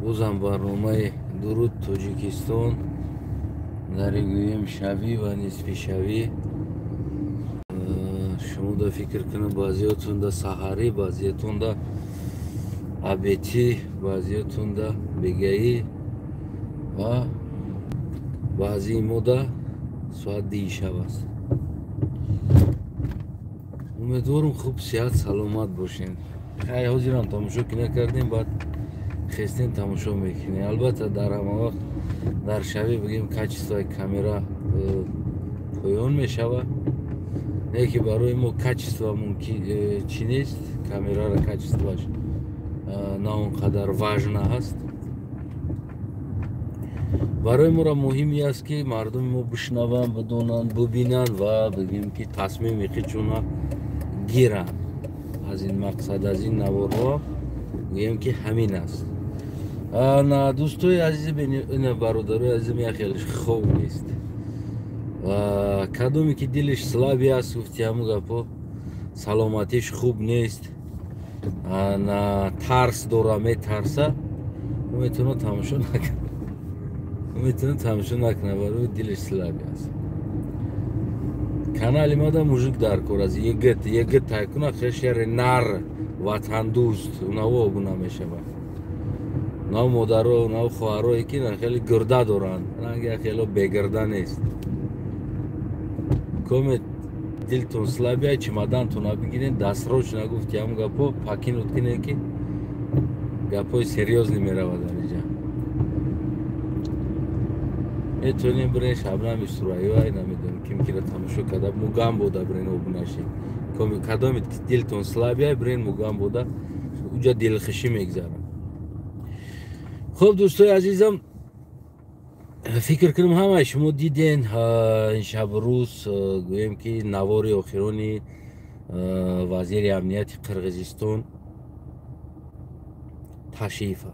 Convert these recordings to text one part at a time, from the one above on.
Бозам барномаи Дуруд Тоҷикистон дар гӯем шавӣ ва нисфишавӣ. Шумо да фикр кунам, баъзиётунда саҳарӣ, баъзиётунда абетӣ, баъзиётунда бегаӣ ва баъзии мода соат дии шаб аст. Умедворам, хуб, сиҳат саломат бошем. Хай, ҳозирам тамошо ки накардем, баъд хестем, тамошо мекунем. Албатта, дар ҳама вақт дар шавӣ, бигем, качествои камера поён мешавад, не ки барои мо качество мумкин чӣ нест, камерара качествоаш на он қадар важно ҳаст. Барои моро муҳим аст, ки мардуми мо бишнаванд, бидонанд, бубинанд ва бигем, ки тасмими худшона гиранд. Аз ин мақсад, аз ин наворҳо, гӯем, ки ҳамин аст. На, дӯстои азизи, бародарои азизим, як хелеш хоб нест. Кадоме ки дилиш слабый аст, гуфти ҳамун гапо, саломатиш хуб нест, на тарс дора, метарса, ӯ метавонад тамошо накунад, ӯ метавонад тамошо накунад, барои дилиш слабый аст. Канали мада мужик дар кор аст, егит, егит тайкуна, хешяре нар, ватандӯст, унаво обуна мешавад. Нав модаро, нав хоҳарое ки хеле гирда доранд, ранги хело бегирда нест. Коме дилтон слабый, чемодантона бигирен, дастрочно, гуфти ҳам гапо, покинуть кине, ки гапои серьёзный меравад дар иҷа. Метавонем бирен Шабнами Сурайё, ай намедонам, ким кира тамошо карда, Мугам бода бирен, обунаши. Кадоми дилтон слабый, бирен Мугам бода, уҷа дилхушӣ мегзарад. Хуб, дӯстои азизам, фикр кунам, ҳамаи шумо диден ин шабу рӯз, гӯем, ки навори охирони вазири амнияти Қирғизистон Ташиева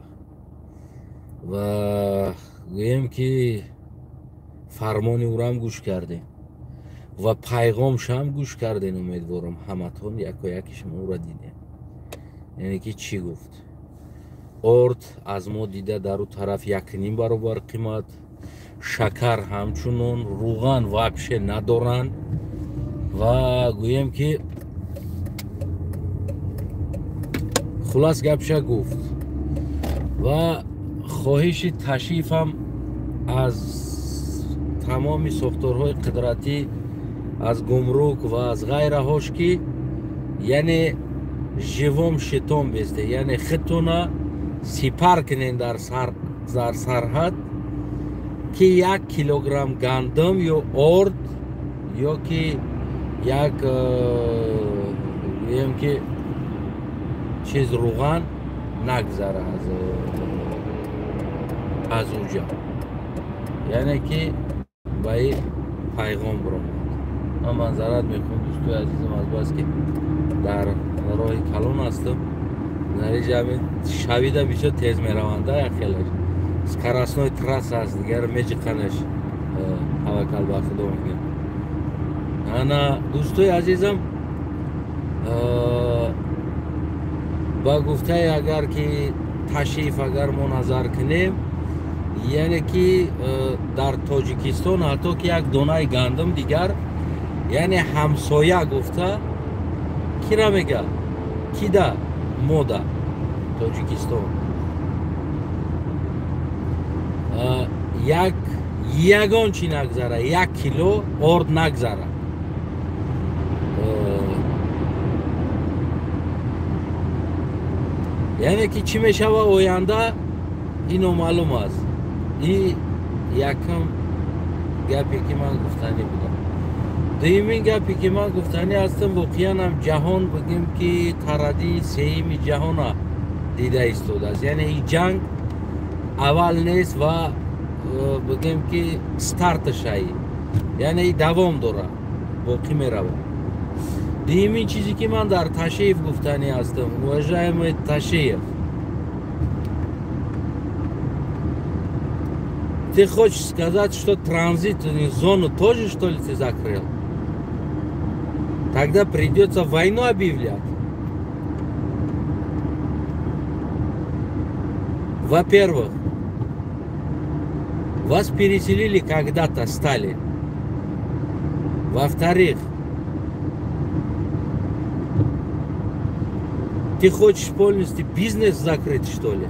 ва, гӯем, ки фармони ӯрам гӯш кардем ва пайғомшам гӯш кардем. Умедворам, ҳаматон яко яки шумо ӯра дидем, яъне ки чӣ гуфт: орд аз мо дида дар ӯ тараф 1,5 баробар қимат, шакар ҳамчунон, рӯған вообще надоранд ва, гӯем, ки хулас гапша гуфт. Ва хоҳиши Ташиевам аз тамоми сохторҳои қудратӣ, аз гумрук ва аз ғайраҳош, ки яъне живом щитом бесте, яъне худтона сипар кунен дар сарҳад, ки 1 килограмм гандум ё орд ё ки як, гӯем, ки чиз, рӯған нагзара аз уҷа. Яъне ки ба и пайғом биромад. Ман манзарат мехоҳам, дӯстои азизам, аз бас ки дар роҳи калон ҳастам, нариҷа шавида бисёр тез мераванда, як хелеш скоростной трасса аст, дигар меҷиқанаш. Таваккал ба Худо мегӯям. Ана, дӯстои азизам, ба гуфтаи агар ки Ташиев, агар мо назар кунем, яъне ки дар Тоҷикистон ҳатто ки як донаи гандум дигар, яъне ҳамсоя гуфта кира мега, кида мода Тоҷикистон як ягон чи нагзара, 1 кило орд нагзара. Яъне ки чӣ мешава оянда, ин номаълум аст. И якум гапе ки ман гуфтанӣ будам. Дуюмин гапе ки ман гуфтанӣ ҳастам, воқеанам ҷаҳон, бигем, ки тарадии сеюми ҷаҳона дида истодааст. Яъне ин ҷанг аввал нест ва, бигем, ки старташаи, яъне и давом дорад, боқӣ меравад. Дуюмин чизе ки ман дар Ташиев гуфтанӣ ҳастам: уважаемый Ташиев, ты хочешь сказать, что транзитную зону тоже, что ли, ты закрыл? Тогда придется войну объявлять. Во-первых, вас переселили когда-то Сталин. Во-вторых, ты хочешь полностью бизнес закрыть, что ли?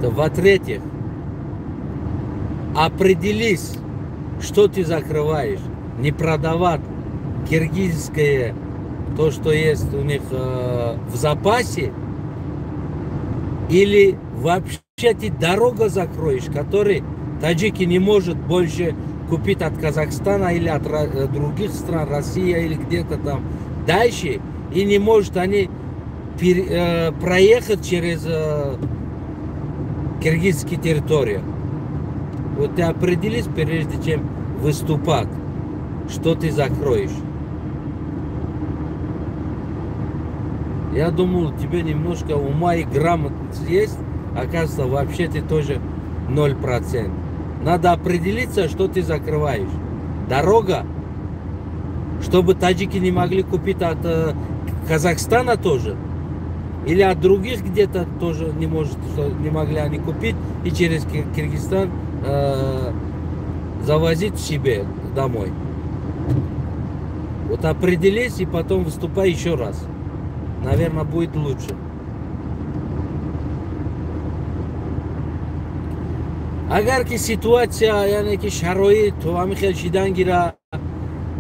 Да, во-третьих, определись, что ты закрываешь. Не продавать киргизское, то, что есть у них в запасе, или вообще ты дорогу закроешь, которую таджики не может больше купить от Казахстана или от других стран, Россия или где-то там дальше, и не может они проехать через киргизские территории. Вот ты определись, прежде чем выступать, что ты закроешь. Я думал, тебе немножко ума и грамотности есть, оказывается, вообще ты тоже 0%. Надо определиться, что ты закрываешь. Дорога, чтобы таджики не могли купить от Казахстана тоже, или от других где-то тоже не может, не могли они купить и через Киргизстан завозить себе домой. Вот определись и потом выступай еще раз. Наверное, будет лучше. Агар ки ситуация, яъне ки шароит то ҳамин хел шидан гира,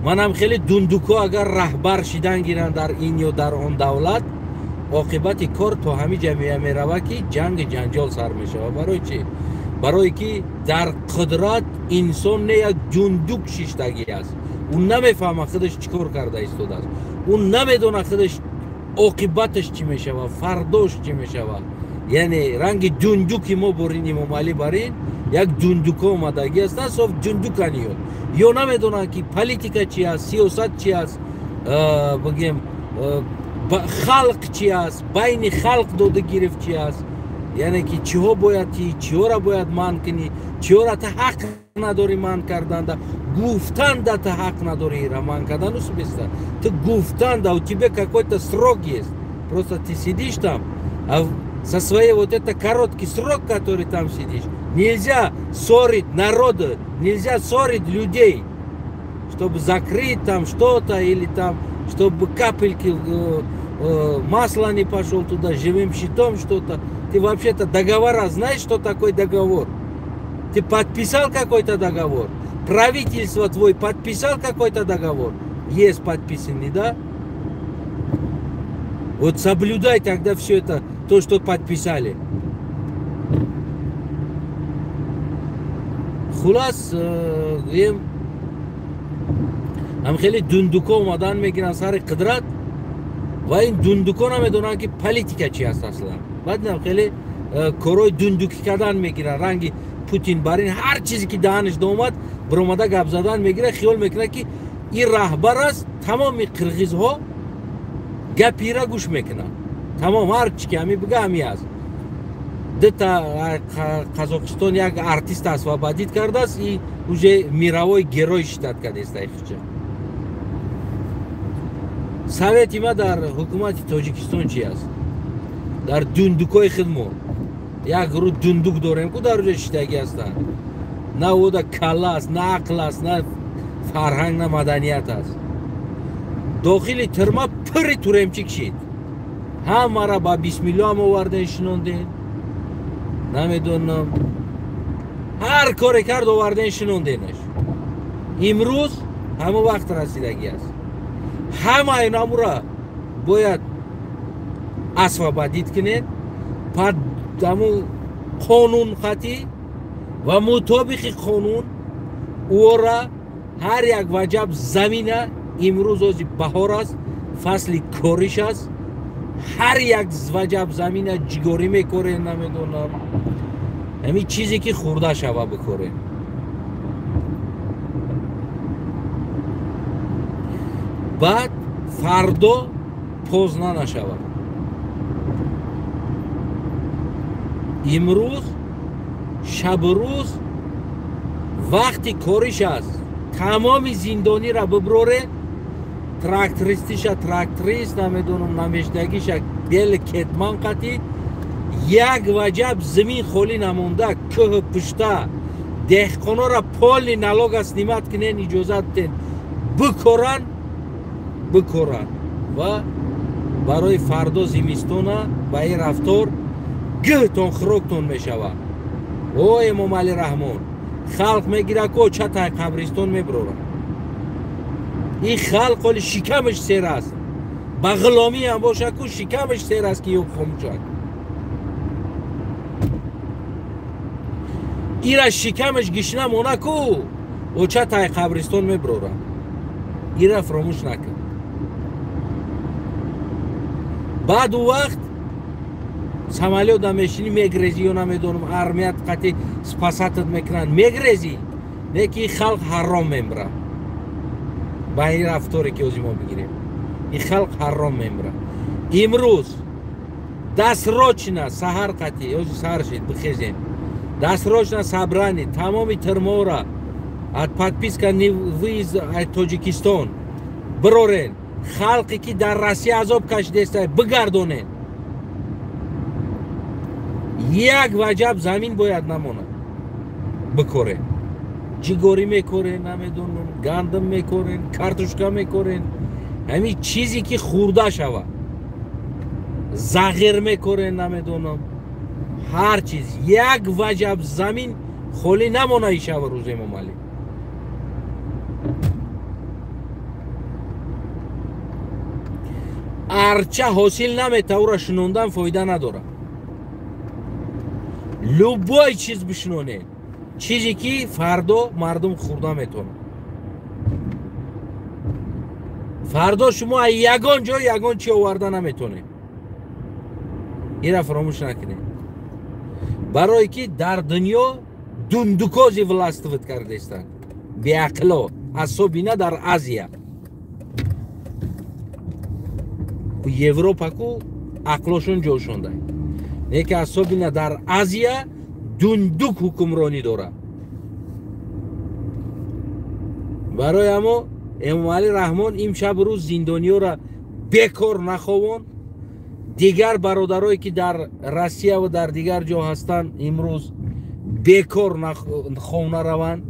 манам хеле дундуко агар раҳбар шидан гиранд дар ин ё дар он давлат, оқибати кор то ҳамин ҷамъия мерава ки ҷанги ҷанҷол сар мешавад. Барои чӣ? Барое ки дар қудрат инсон не як дундук шиштагӣ аст. Ӯ намефаҳмад худаш чӣ кор карда истодааст. Ӯ намедонад худаш оқибаташ чӣ мешавад, фардош чӣ мешавад. Яъне ранги дундуки мо борин Имомалӣ барин як дундуко омадагӣ ҳастанд, соф дундукани ё. Ё намедонанд ки политика чи аст, сиёсат чи аст, бигем халқ чи аст, байни халқ дода гирифт чи аст. Яъне ки чиҳо бояд ти, чиҳоро бояд манъ кунӣ, чиҳоро та ҳақ надорӣ манъ карданда, гуфтанда та ҳақ надорӣ ира манъ кардан усбеста. Ту гуфтанда, у тебе какой-то срок есть. Просто ты сидишь там, а со своей вот это короткий срок, который там сидишь, нельзя ссорить народы, нельзя ссорить людей, чтобы закрыть там что-то или там, чтобы капельки масла не пошел туда, живым щитом что-то. Ты вообще-то договора знаешь, что такое договор? Ты подписал какой-то договор? Правительство твой подписал какой-то договор? Есть подписанный, да? Вот соблюдай тогда все это, то, что подписали. Хулас, ам хеле дундуко омадан мегиранд сари қудрат ва ин дундуко намедонанд ки политика чи аст аслан. Баъд ам хеле корҳои дундукӣ кардан мегиранд, ранги Путин барин ҳар чизе ки даҳанаш омад биромада гап задан мегирад, хиёл мекунад ки ин раҳбар аст, тамоми қирғизҳо гапира гӯш мекунанд. Тамом ҳар чи ки ҳами бига ҳами аст. Дута Қазоқистон як артист освободить кардааст и уже мировой герой считать кардааст айхича. Совети ма дар ҳукумати Тоҷикистон чи аст? Дар дундукои хидмон як гурӯҳ дундук дорем ку дар уҷа шиштагӣ ҳастанд. На ода калла аст, на ақл аст, на фарҳанг, на маданият аст. Дохили тюрьма пури тюремчик шид. Ҳамаро ба бисмиллоҳ ҳам оварден шинонден. Намедонам. Ҳар коре кард оварден шинонденаш. Имрӯз ҳамон вақт расидагӣ аст. Ҳама инамура бояд освободить кунед, пад ҳамун қонун хатӣ ва мутобиқи қонун ӯро ҳар як ваҷаб замина. Имрӯз ози баҳор аст, фасли кориш аст. Ҳар як ваҷаб замина ҷигорӣ мекорем, намедонам. Ҳамин чизе ки хӯрда шава бикорем. Баъд фардо поздно нашавад. Имрӯз шабу рӯз вақти кориш аст. Тамоми зиндониро биброре, трактористиша тракторист, намедонам намешдагиша бел кетман қатӣ Як ваҷаб замин холӣ намонда, кӯҳу пушта, деҳқонора поли налога снимат кунен, иҷозат ден бикоран, бикоран ва барои фардо зимистона ба ин рафтор гӯҳтон хӯроктон мешавад. О Эмомалӣ Раҳмон, халқ мегирад ко чатай қабристон мебурорад. Ин халқ ҳоли шикамаш сер аст, ба ғуломӣ ҳам бошад ку шикамаш сер аст ки ё хомӯшад. Ира шикамаш гишна мона ку очатай қабристон мебурорад. Ира фаромӯш накун. Баъд у вақт самолёт мешинӣ, мегрезӣ ё намедонам армият қати спасатат мекунанд, мегрезӣ, не ки халқ ҳаром мембирад. Ба ин рафторе ки ози мо бигирем, ин халқ ҳаром мембирад. Имрӯз дастрочна саҳар қати, ози саҳар шид, бихезем, дастрочна собрани тамоми тирмора от подписка выезд аз Тоҷикистон бирорен. Халқе ки дар Россия азоб кашидеста бигардонен. Як ваҷаб замин бояд намонад, бикорен. Ҷигорӣ мекорен, намедонам, гандум мекорен, картошка мекорен, ҳамин чизе ки хӯрда шавад, зағир мекорен, намедонам, ҳар чиз. Як ваҷаб замин холӣ намона ишава рӯз Эмомалӣ. Арча ҳосил намета, ӯра шунондан фоида надорад. Любой чиз бишунонед, чизе ки фардо мардум хӯрда метавонад. Фардо шумо аз ягон ҷой ягон чи оварда наметавонед. Ира фаромӯш накунед. Барое ки дар дунё дундукози властвует кардестанд, беақло, асобина дар Азия. Европа ку ақлошон ҷошонда, не ки асобина дар Азия дундук ҳукмронӣ дорад. Барои ҳамо Эмомалӣ Раҳмон имшаб рӯз зиндониёра бекор наховон. Дигар бародарое ки дар Россия ва дар дигар ҷо ҳастанд имрӯз бекор хов нараванд.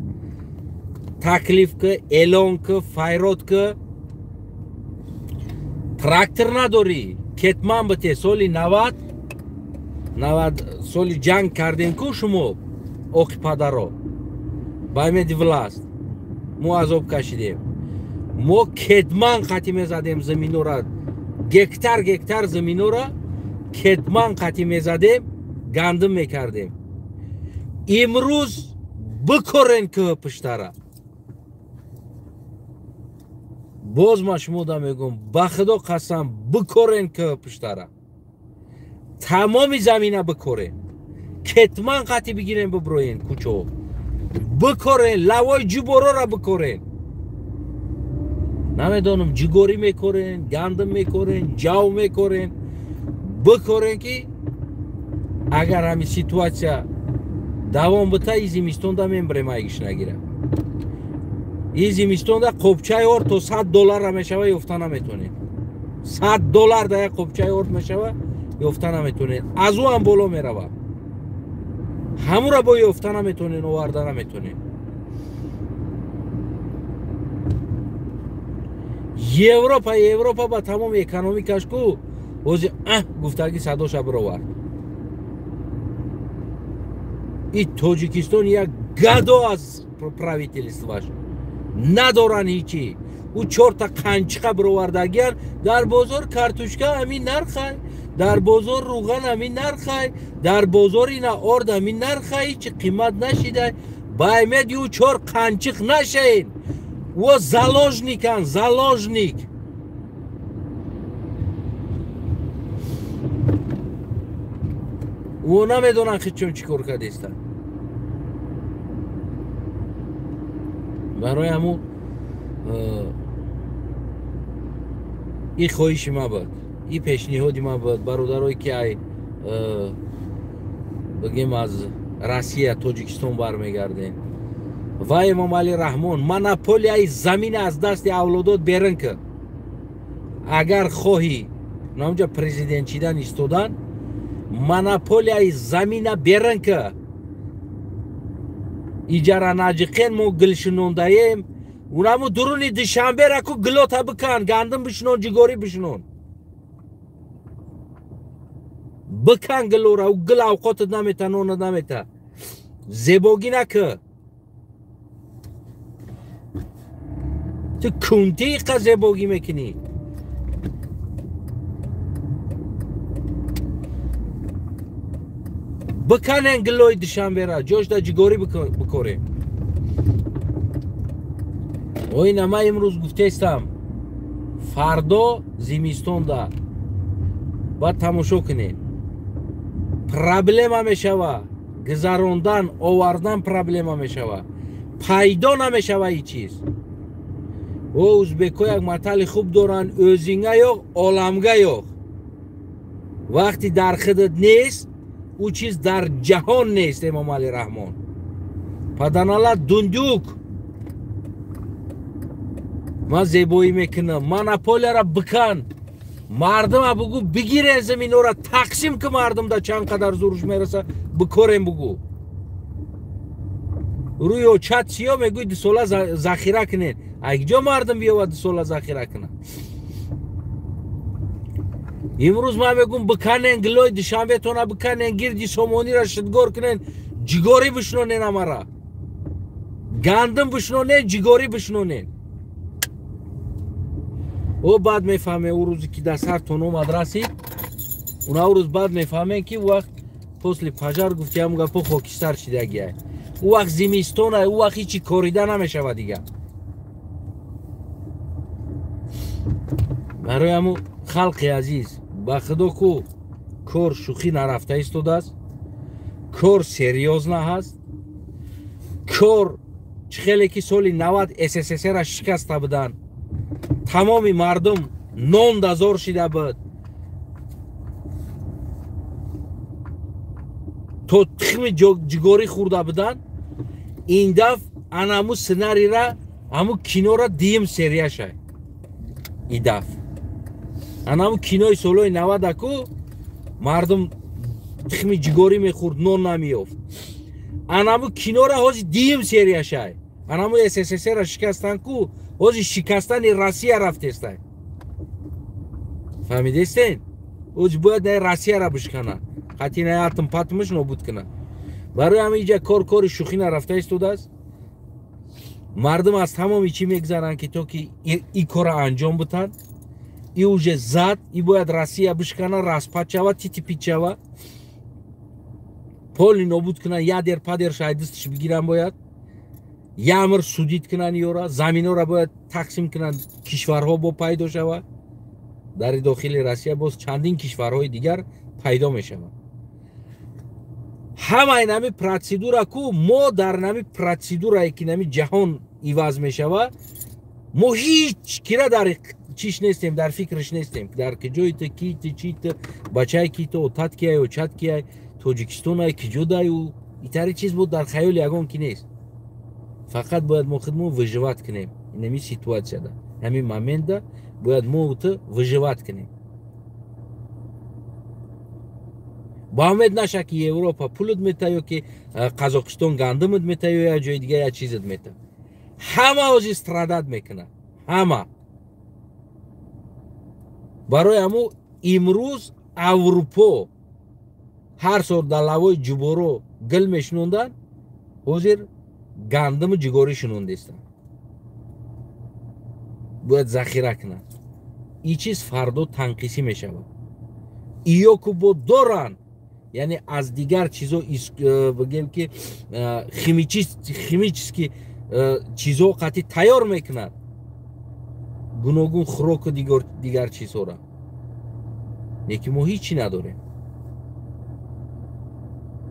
Таклиф ки, эълон ки, файрод ки. Трактор надорӣ, кетман бите. Соли 90 соли ҷанг кардем ку шумо оқи падаро ба имеди власт мо азоб кашидем. Мо кетман қатӣ мезадем заминора, гектар гектар заминора кетман қатӣ мезадем, гандум мекардем. Имрӯз бикорен кӯҳ пуштара. Боз ман шумо да мегӯм, ба худо қасам, бикорен кӯҳ пуштара, тамоми замина бикорен, кетман қатӣ бигирен, биброен кӯчо, бикорен, лавои ҷуборора бикорен. Намедонам, ҷигорӣ мекорен, гандум мекорен, ҷав мекорен, бикорен ки агар ҳамин ситуатсия давом бита, и зимистонда мембирем айгиш нагира. И зимистонда қопчаи орд то $100 мешава, ёфта наметонед. $100 да як қопчаи орд мешава, ёфта наметонед. Аз ӯ ҳам боло мерава. Ҳамура бо ёфта наметонед, оварда наметонед. Европа ба тамоми экономикаш ку ози гуфтаги садоша бировард. И Тоҷикистон як гадо аз правительстваш надоран ҳичи. Ӯ чорта қанчиқа бировардагиян, дар бозор картошка ҳамин нархай, дар бозор руған ҳамин нархай, дар бозор ина орд ҳамин нархай, ҳичи қимат нашидай. Баймеди ӯ чор қанчиқ нашаен. Ӯ заложникан, заложник. Ӯ намедонанд хичон чӣ кор кардестанд. Барои ҳамун и хоҳиши ман буд, и пешниҳоди ман буд, бародарое ки ай бигем аз Россия Тоҷикистон бармегардем. Ва Эмомалӣ Раҳмон, монополияи замина аз дасти авлодот берун кар. Агар хоҳӣ намҷа президент шидан истодан, Монополияи замина берин ки. Иҷара наҷиқен мо гил шинондаем. Унаму дуруни Душанбера ку гилота бикан, гандум бишинон, ҷигорӣ бишинон. Бикан гилора, у гил авқотат намета, нонат намета. Зебогӣ накӣ. Ту кунтӣ иқа зебогӣ мекунӣ. Биканен гилои Душанбера, ҷошда ҷигорӣ бикорем. Оина ман имрӯз гуфтестам, фардо зимистонда баъд тамошо кунед. Проблема мешава, гузарондан, овардан проблема мешава, пайдо намешава ин чиз. О узбекҳо як матали хуб доранд: ӯзинга ёқ, оламга ёқ. Вақти дар худат нест, ӯ чиз дар ҷаҳон нест. Эмомалӣ Раҳмон паданала дундук. Ман зебоӣ мекунам, монополияра бикан, мардума бугӯ бигирен заминора, тақсим ки мардум да чанд қадар зуруш мераса бикорем бугӯ. Рӯи очат сиё мегӯй 2 сола захира кунед. Айкҷо мардум биёвад 2 сола захира кунад? Имрӯз ман мегӯм биканен гилои Душанбетона, биканен гирди Сомонира шидгор кунен, ҷигорӣ бишинонен, амара гандум бишинонен, ҷигорӣ бишинонен. О баъд мефаҳме ӯ рӯзе ки дар сартон омад расид, уна рӯз баъд мефаҳмем ки вақт после пожар гуфти ҳамун гапо хокистар шидагиай. Ӯ вақт зимистонай, ӯ вақт ҳичи корида намешавад дигар. Барои ҳамун халқи азиз, ба худо ку кор шӯхӣ нарафта истодааст, кор серьёзна ҳаст, кор чӣ хеле ки соли 90 СССР-ра шикаста буданд, тамоми мардум нон дазор шида буд, то тухми ҷигорӣ хӯрда буданд. Ин даф анаму сценарийра, ҳаму кинора дуюм серияшай. И даф анаму кинои солҳои 90 ку мардум тухми ҷигорӣ мехӯрд, нон намеёфт. Анаму кинора ҳозир дуюм серияшай. Анаму СССР-ра шикастанд ку, ҳозир шикастани Россия рафтестай. Фаҳмидестен? Ҳозир бояд най Россияра бишканад, қатъи най атом патмаш нобуд кунад. Барои ҳамин иҷа кор кори шӯхӣ нарафта истодааст. Мардум аз тамоми чӣ мегзаранд ки то ки и корра анҷом битанд. И уже зад, и бояд Россия бишкана, распад шава, тити-пит шава, поли нобуд кунанд, ядер падер шайдистш бигиранд, бояд ямр судид кунанд ёра, заминора бояд тақсим кунанд, кишварҳо бо пайдо шава. Дар дохили Россия боз чандин кишварҳои дигар пайдо мешаванд. Ҳамаи нами процедура ку мо дар нами процедурае ки нами ҷаҳон иваз мешава, мо ҳеҷ кира дар чиш нестем, дар фикрш нестем, дар киҷои ту, ки ту, чи ту, бачаи ки ту, отат кияй, очат кияй, Тоҷикистонай, киҷодаю, итари чиз буд дар хаёли ягон ки нест. Фақат бояд мо худмо выживать кунем. Инами ситуацияда, ҳамин моментда бояд мо ту выживать кунем. Ба умед наша ки Европа пулут мета ё ки Қазоқистон гандумут мета ё як ҷои дига як чизат мета. Ҳама ҳозир страдат мекунад, ҳама. Барои ҳаму имрӯз Аврупо ҳар сол дар лавои ҷуборо гил мешинонданд, ҳозир гандуму ҷигорӣ шинондестанд. Бояд захира кунанд. Ин чиз фардо танқисӣ мешавад. Иё ку бо доранд, яъне аз дигар чизо бигем ки химически чизо қатъи тайёр мекунад, гуногун хӯроку дигар чизҳоро. Лекин мо ҳеҷ чӣ надорем.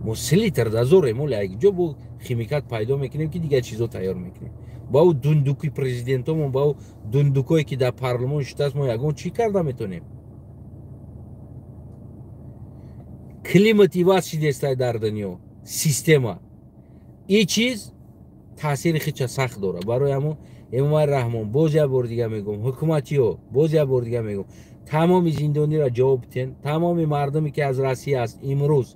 Мо 3 литр дазорем, оли як ҷо бо химикат пайдо мекунем ки дигар чизо тайёр мекунем. Ба ӯ дундуки президентомон, ба ӯ дундукое ки дар парлумон шудааст, мо ягон чӣ карда метонем? Климат иваз шидестай дар дунё, система. Ин чиз таъсири хича сахт дорад. Барои ҳамон Эмомалӣ Раҳмон боз як бор дига мегӯм, ҳукуматиҳо боз як бор дига мегӯм, Тамоми зиндониро ҷавоб битен. Тамоми мардуме ки аз Россия аст имрӯз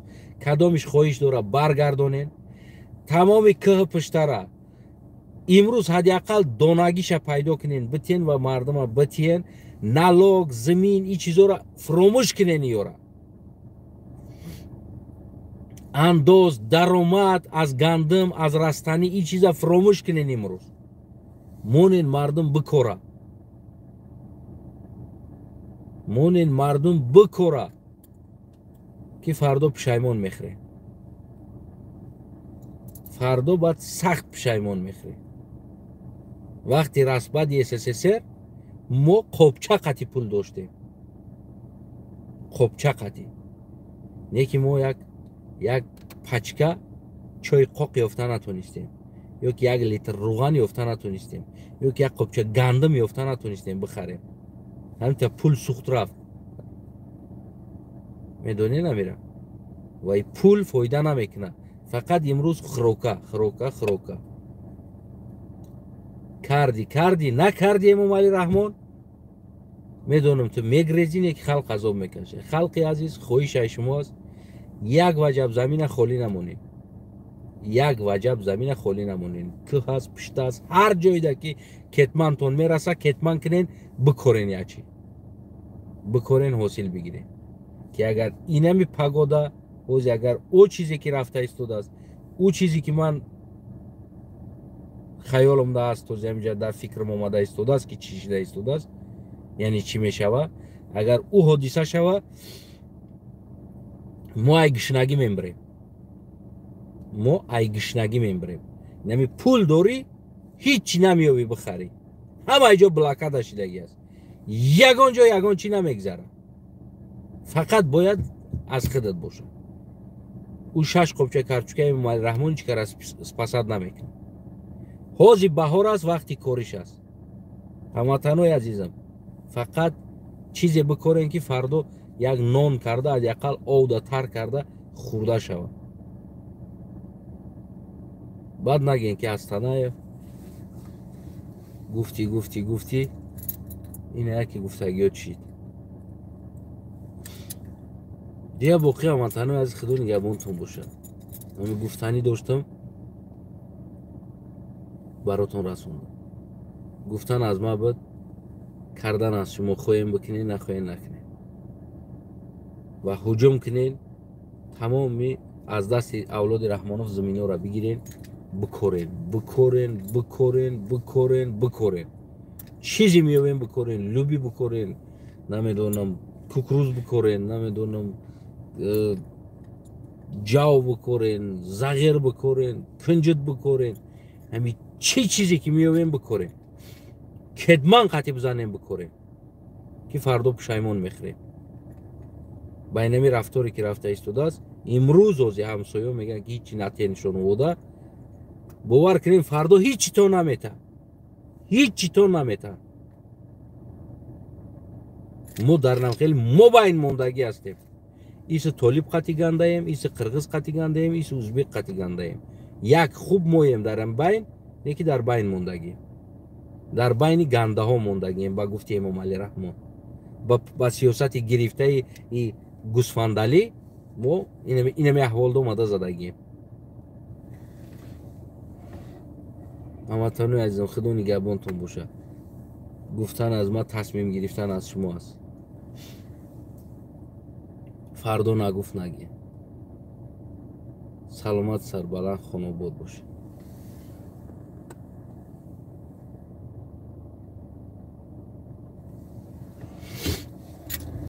кадомиш хоҳиш дора баргардонен. Тамоми кӯҳ пуштара имрӯз ҳадди ақал донагиша пайдо кунен, битен ва мардума битиен. Налог, зимин, ин чизоро фуромӯш кунен. Ёра андоз, даромад аз гандум, аз растанӣ, ин чиза фуромӯш кунен. Имрӯз монен мардум бикора, монен мардум бикора, ки фардо пушаймон мехӯрем. Фардо баъд сахт пушаймон мехӯрем. Вақти расбади СССР мо қобча қати пул доштем, қобча қати. Не ки мо як пачка чойи қоқ ёфта натонистем, ё ки як литр руған ёфта натонистем, ё ки як қобча гандум ёфта натонистем бихарем. Ҳаминта пул сӯхт рафт. Медонӣ намира? Ва пул фоида намекунад. Фақат имрӯз хирока, хирока, хирока. Карди, карди, накарди Эмомалӣ Раҳмон. Медонам ту мегрезӣ, не ки халқ азоб мекашад. Халқи азиз, хоҳишаи шумо аст, як ваҷаб замина холӣ намонед. Як ваҷаб замина холӣ намонед. Кӯҳ аст, пушт аст, ҳар ҷойда ки кетмантон мераса, кетман кунен, бикорен ячи. Бикорен, ҳосил бигирен. Ки агар инами пагода, ҳози агар ӯ чизе ки рафта истодааст, ӯ чизе ки ман хаёлам аст, този ҳаминҷа дар фикрам омада истодааст, ки чӣ шида истодааст, яъне чӣ мешава, агар ӯ ҳодиса шава, мо ай гишнагӣ мембирем. Мо ай гишнагӣ мембирем. Нами пул дорӣ, ҳеҷ чӣ намеёбӣ бихарӣ. Ҳамаи ҷо блокада шидагӣ аст. Ягон ҷо ягон чӣ намегзара. Фақат бояд аз худат бошад. Ӯ 6 қобча карчукаи Эмомалӣ Раҳмон чӣ кара спасад намекунад. Ҳози баҳор аст, вақти кориш аст. Ҳамватанои азизам, фақат чизе бикорен, ки фардо як нон карда, ҳадди ақал овда тар карда хӯрда шавад. Баъд нагӯен ки Астанаев гуфтӣ, гуфтӣ, гуфтӣ, ина яке гуфтагиё чид. Дия боқӣ ҳамватанои азиз, Худо нигаҳбонтон бошад. Ҳамин гуфтанӣ доштам, баротон расондам. Гуфтан аз ма буд, кардан аз шумо. Хоҳем бикунед, нахоҳем накунед. Ва ҳуҷум кунед, тамоми аз дасти авлоди Раҳмонов заминҳоро бигирен, бикорен, бикорен, бикорен, бикорен, бикорен. Чизе меёбем бикорен, луби бикорен, намедонам, кукуруз бикорен, намедонам, ҷав бикорен, зағир бикорен, кунҷут бикорен. Ҳамин чӣ чизе ки меёбем бикорем. Кетман қатӣ бизанем бикорем, ки фардо пушаймон мехӯрем. Ба инами рафторе ки рафта истодааст, имрӯз ози ҳамсоё мегӯянд ки ҳичи натеншон вода. Бовар кунем, фардо ҳичи то намета. Ҳичи то намета. Мо дар навхел мобайн мондагӣ ҳастем. Иси толиб қати гандаем, иси қирғиз қати гандаем, иси узбек қати гандаем. Як хуб моем дар байн, не ки дар байн мондагӣ. Дар байни гандаҳо мондагием, ба гуфти Эмомалӣ Раҳмон. Ба сиёсати гирифтаи гусфандалӣ мо инами аҳволда омада задагием. Ҳамватанои азизам, Худо нигаҳбонтон бошад. Гуфтан аз ма, тасмим гирифтан аз шумо аст. Фардо нагуфт нагӣ. Саломат, сарбаланд, хонобод бошед.